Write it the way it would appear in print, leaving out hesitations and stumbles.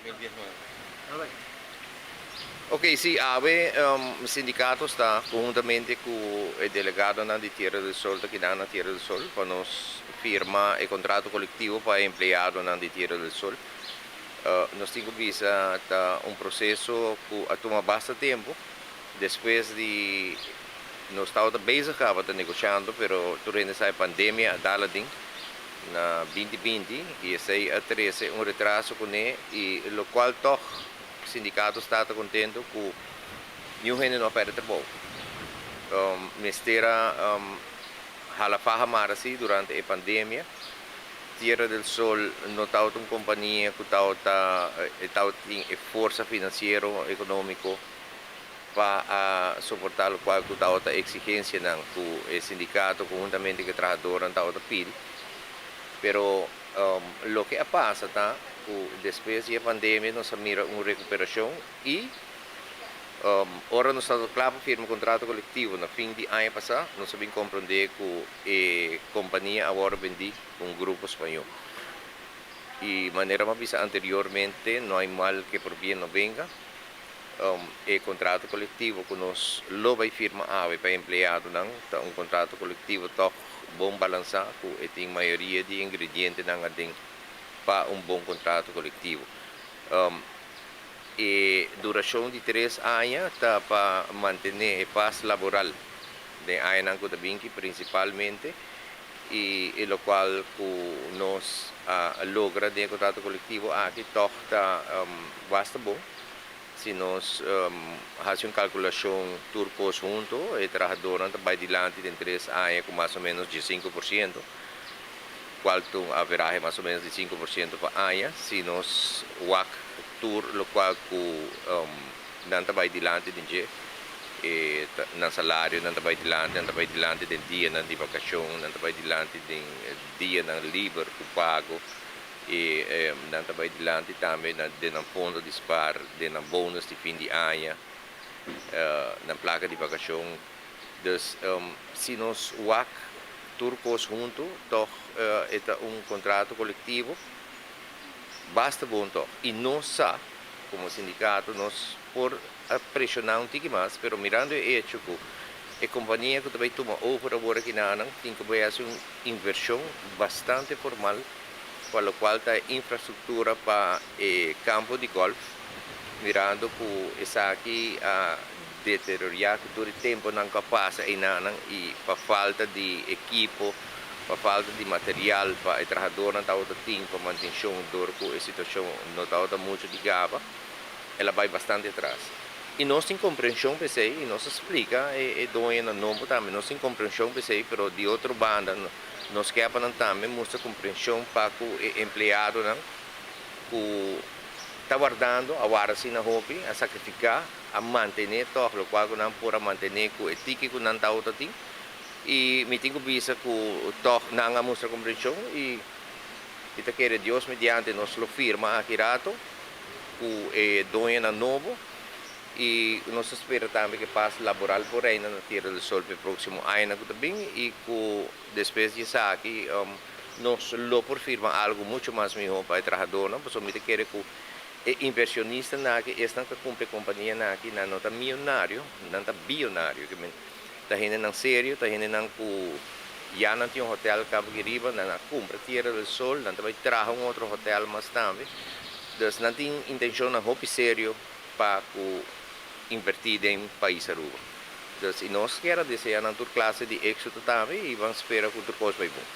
2019. Ok, si awe sindicato sta conhuntamente cu e delegadonan di Tierra del Sol ta keda na Tierra del Sol pa nos firma e contrato colectivo pa e empleadonan di Tierra del Sol. Nos tin cu bisa ta un proceso cu a tuma basta tempo despues di nos tabata bezig caba ta negociando pero tur hende sa e pandemia a dal adin na 2020 y esey a trece un retraso cune y locual toch Sindicato sta ta contento cu niun hende no a perde trabou. Mester a hala faha mara si durante e pandemia. Tierra del Sol no tabata un compania cu tabata tin e forsa financiero, economico pa a soporta locual cu tabata exigencianan cu e sindicato conhuntamente cu e trahadornan tabata pidi. Pero Loke a pasa ta ku despues di e pandemia nos a mira un rekuperashon i ora nos tabata kla pa firma kontrato kolektivo na fin di aña pasá nos a bin komprondé ku e kompania a wòrdu bendí ku un grupo spañó. I manera mi a bisa anteriormente no hay mal que por bien no venga. E kontrato kolektivo ku nos lo bai firma awe pa e empleadonan ta un kontrato kolektivo tòg bon balansá ku e tin mayoria di ingredientenan aden pa un bon kontrato kolektivo. E durashon di tres aña ta pa mantené e pas laboral den añanan ku ta binki prinsipalmente i e lokual ku nos a logra den e kontrato kolektivo aki tòg ta basta bon. Si nos hasi un kalkulashon tur kos huntu, e trahadornan ta bai dilanti den tres aña ku mas o ménos 15%, kual ta un averahe mas o ménos di 5% pa aña. Si nos wak tur lokual ku nan ta bai dilanti den dje, e nan salarionan ta bai dilanti, nan ta bai dilanti den dianan di vakashon, nan ta bai dilanti den dianan liber ku pago. I nan ta bai dilanti tambe den nan fondo di spar, den nan bonus di fin di aña, nan plaka di vakashon. Dus si nos wak tur kos huntu tòg e ta un kontrato kolektivo basta bon tòg. I nos sa komo sindikato nos por a preshoná un tiki mas, pero mirando e echo ku e kompania ku ta bai tuma over awor akinanan tin ku bai hasi un invershon bastante formal pa locual ta e infrastructura pa e campo di golf, mirando cu esaki a deterioria cu tur e temponan cu a pasa einanan y pa falta di ekipo, pa falta di material pa e trahadornan tabata tin pa mantencion dor cu e situacion no tabata mucho di gaba, el a bay bastante atras. Y nos tin comprension p'esey y nos a splica e doñonan nobo tambe, nos tin comprension p'esey, pero di otro banda, Nos ke pa nan tambe mustra komprenshon pa ku e empleadonan ku ta wardando, a warda asina hopi, a sakrifiká, a mantené tòg lokual ku nan por a mantené ku e tiki ku nan tabata tin. I mi tin ku bisa ku tòg nan a mustra komprenshon i mi ta kere Dios mediante nos lo firma aki rato ku e doñonan nobo. I nos ta spera tambe ku e pas laboral por reina na Tierra del Sol pa e próksimo añanan ku ta bin i ku despues di esaki nos lo por firma algu muchu mas mihó pa e trahadónan, pasobra mi ta kere ku e invershonistanan aki, esnan ku a kumpra e kompanianan aki, nan no ta mionario, nan ta bionario. Ke men ta hendenan serio, ta hendenan ku ya nan tin un hotèl kaba aki riba, nan a kumpra Tierra del Sol, nan ta bai traha un otro hotèl mas tambe. Dus nan tin intenshonnan hopi serio pa cu inverti den pais Aruba. Dus y nos kier a desea nan tur clase di exito tambe y ban spera cu tur cos bay bon.